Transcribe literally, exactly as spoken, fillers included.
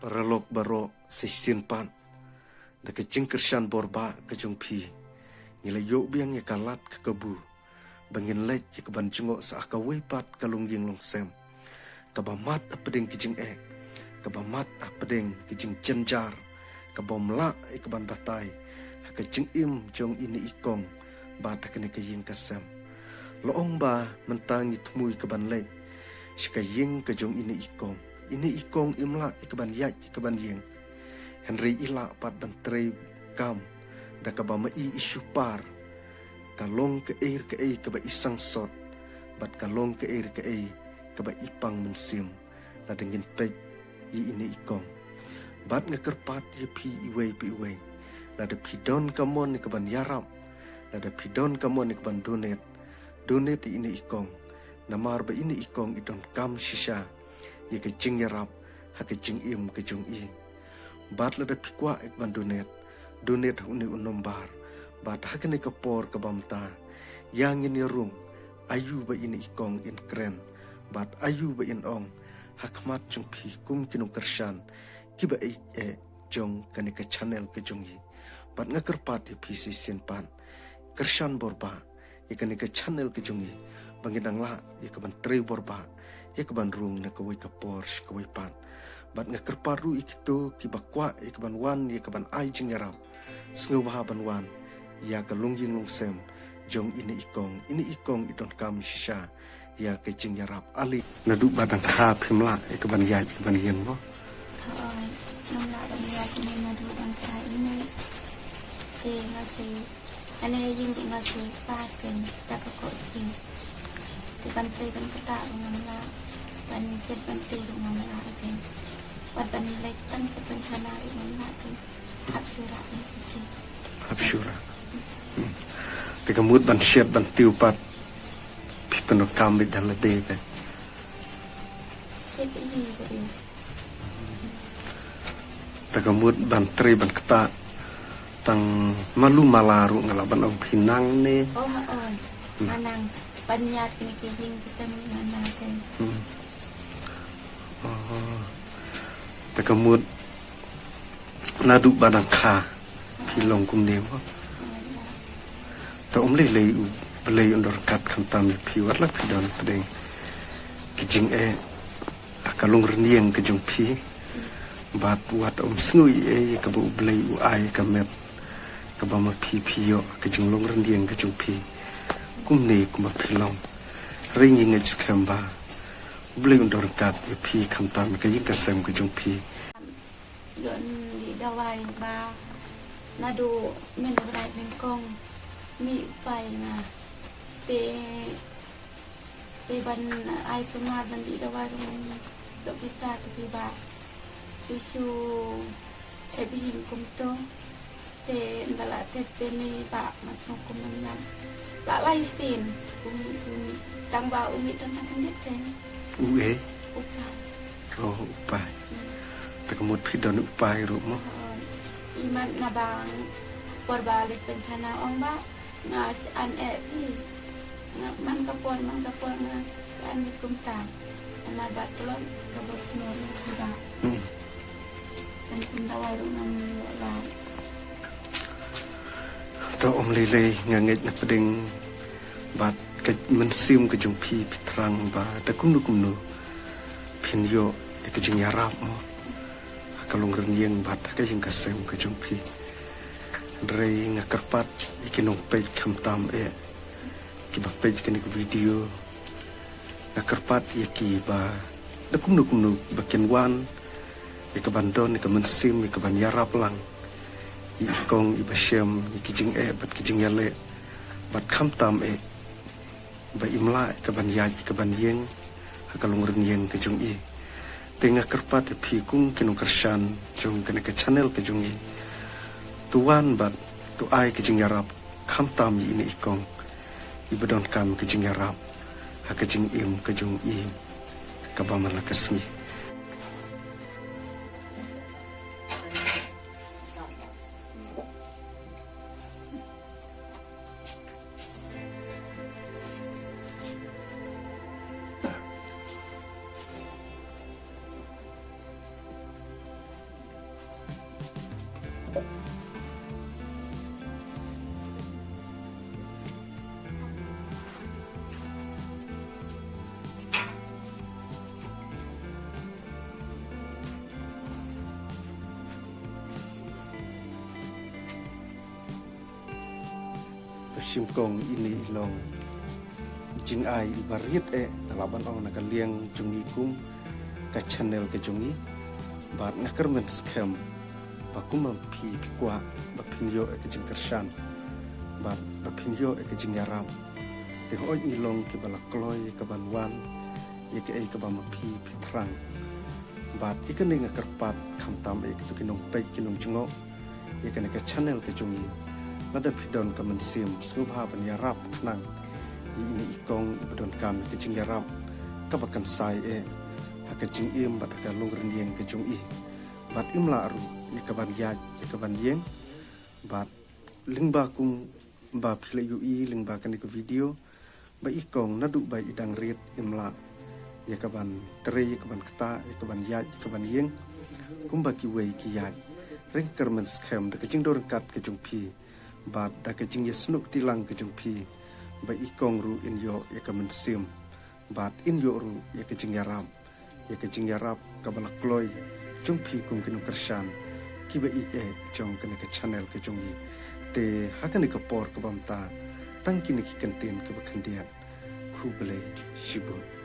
Paralok baroh, sa shisien pat da ka jingkyrshan borbah ka jong phi, ngi la ïoh biang ïa ka lad ka kabu ba ngin leit ïa ka ban jngoh sa ha kawei pat ka longïing longsem kaba mad hapdeng ki jingeh, kaba mad hapdeng ki jingjynjar, kaba ym lah ïa ka ban batai ha ka jingim jong ine i kong bad ha kane ka ïing ka sem. La ong ba mynta ngi thmu ïa ka ban leit sha ka ïing ka jong ine i kong. Ine i kong im lah ïa ka ban ïaid ïa ka ban ïeng, hynrei i lah pat ban trei kam da kaba ma i i shu par. Ka long kaei re kaei kaba i sangsot, bad ka long kaei re kaei kaba i pang mynsiem lada ngin peit ïa ine i kong. Bad nga kyrpad ïa phi iwei pa iwei, lada phi don ka mon ïa ka ban ïarap, lada phi don ka mon ïa ka ban donate, donate ïa ine i kong. Namar ba ine i kong i donkam shisha ïa ka jingïarap ha ka jingim ka jong i. Bad lada phi kwah ïa ka ban donate, donate ha une u nombar. Bad ha kane ka por kaba mynta, ïa ngin ïa rung aïu ba ine i kong in kren, bad aïu ba in ong ha khmat jong phi kum ki nongkyrshan kiba ïeit jong kane ka channel ka jong i. Bad nga kyrpad ïa phi sa shisien pat, kyrshan borbah ïa kane ka channel ka jong i, ba ngin nang lah ïa ka ban trei borbah, ïa ka ban rung na kawei ka por sha kawei pat. Bad nga kyrpad ruh ïa kito kiba kwah ïa ka ban wan ïa ka ban ai jingïarap, sngewbha ban wan ïa ka longïing longsem jong ine i kong. Ine i kong i donkam shisha ïa ka jingïarap. Ali, naduh ba dang kha phim lah ïa ka ban ïaid ïa ka ban ïeng mo? Hooid, ngam lah ban ïaid ïa ka naduh dang kha ine. Te nga shu, ane ïing ruh nga shu par kein da ka koh sien. Te ban trei ban ktah ruh ngam lah, ban jied ban tiew ruh ngam lah kein. Wat ban leit tang sha pynthana ruh ngam lah kein. Hap shu rah ïa ka. Hap shu rah. Hmm. Te ka mut ban jied ban tiew pat phi pyndonkam beit da lade te. Jied ïa ka. Te ka mut ban trei ban ktah tang malu mala ruh nga lah ban ong phi nang ne? Oh, oh. Hmm. Nga nang ban ïaid kine ki ïing ki sem nga nang kein. Hmm. Oh. Te ka mut naduh ba dang kha phi long kumne mo? Te ym lei lei U Blei un don ryngkat khamtam ïa phi wat la phi don hapdeng ki jingeh ha ka longrynïeng ka jong phi. Bad wat ym sngew ei ei kaba U Blei u ai ka met kaba ma phi phi ïoh ha ka jinglongrynïeng ka jong phi kumne kumba phi long. Hynrei ngi ngeit skhem ba U Blei un don ryngkat ïa phi khamtam ka ïing ka sem ka jong phi. Ïoh dih dawai ba naduh mynne ba dei nyngkong mih u pai nga. Te, te ban ai sumar ban dih dawai ruh doh pisa te phi ba shu shu te bihim kumto. Te ynda la tep te ne ba ma sngewkhia kumne ïa. La lai sien. Umi sumi. Tang ba umi tang na khyndiat te. U ei? U pai. Oh, u pai. Hmm. Te ka mut phi don u pai ruh mo? Oh, i mat na bang por ba leit pynthana ong ba nga shan eh phi. Nga man ka por, man ka por nga shan ni kumta. Ana ba tlot ka bor snor ni ba. Hmm. Kan sum dawai ruh ngam ïoh la. To ym lei lei nga ngeit na pdeng bad ka mynsiem ka jong phi phi thrang ba da kumno kumno phin ïoh ïa ka jingïarap mo ha ka longrynïeng bad ha ka ïing ka sem ka jong phi. Hynrei nga kyrpad ïa ki nongpeit khamtam eh kiba peit kane ka video. Nga kyrpad ïa ki ba da kumno kumno ba kin wan ïa ka ban don ïa ka mynsiem ïa ka ban ïarap lang ïa i kong iba shem ïa ki jingeh bad ki jingïaleh bad khamtam eh ba im lah ïa ka ban ïaid ïa ka ban ïeng ha ka longrynïeng ka jong i. Te nga kyrpad ïa phi kum ki nongkyrshan jong kane ka channel ka jong i, to wan bad to ai ka jingïarap khamtam ïa ine i kong iba donkam ka jingïarap ha ka jingim ka jong i kaba man la ka sngi. Shim kong, ine i long jingai iba rit eh, nga lah ban ong, na ka liang jong i kum ka channel ka jong i. Bad nga kyrmen skhem ba kumba phi phi kwah ba phin ïoh ïa ka jingkyrshan bad ba phin ïoh ïa ka jingïarap. Te hooid ngi long kiba la kloi ïa ka ban wan ïa kaei kaba ma phi phi thrang. Bad ïa kane nga kyrpad khamtam ïa kito ki nongpeit ki nongjngoh ïa kane ka channel ka jong i. Lada phi don ka mynsiem, sngewbha ban ïarap khnang ïa ine i kong iba donkam ïa ka jingïarap kaba kynsai eh ha ka jingim bad ha ka longrynieng ka jong i. Bad im lah ruh ïa ka ban ïaid ïa ka ban ïeng. Bad lyngba kumba phi la ïohi lyngba kane ka video, ba i kong naduh ba i dang rit im lah ïa ka ban trei, ïa ka ban ktah, ïa ka ban ïaid, ïa ka ban ïeng kumba kiwei ki ïaid. Nga kyrmen skhem da ka jingdoh ryngkat ka jong phi bad da ka jingïasnoh kti lang ka jong phi, ba i kong ruh in ïoh ïa ka mynsiem bad in ïoh ruh ïa ka jingïarap, ïa ka jingïarap kaba la kloi jong phi kum ki nongkyrshan kiba ïeit eh jong kane ka channel ka jong i. Te ha kane ka por kaba mynta, tang kine ki kyntien kiba khyndiat. Khublei shibun.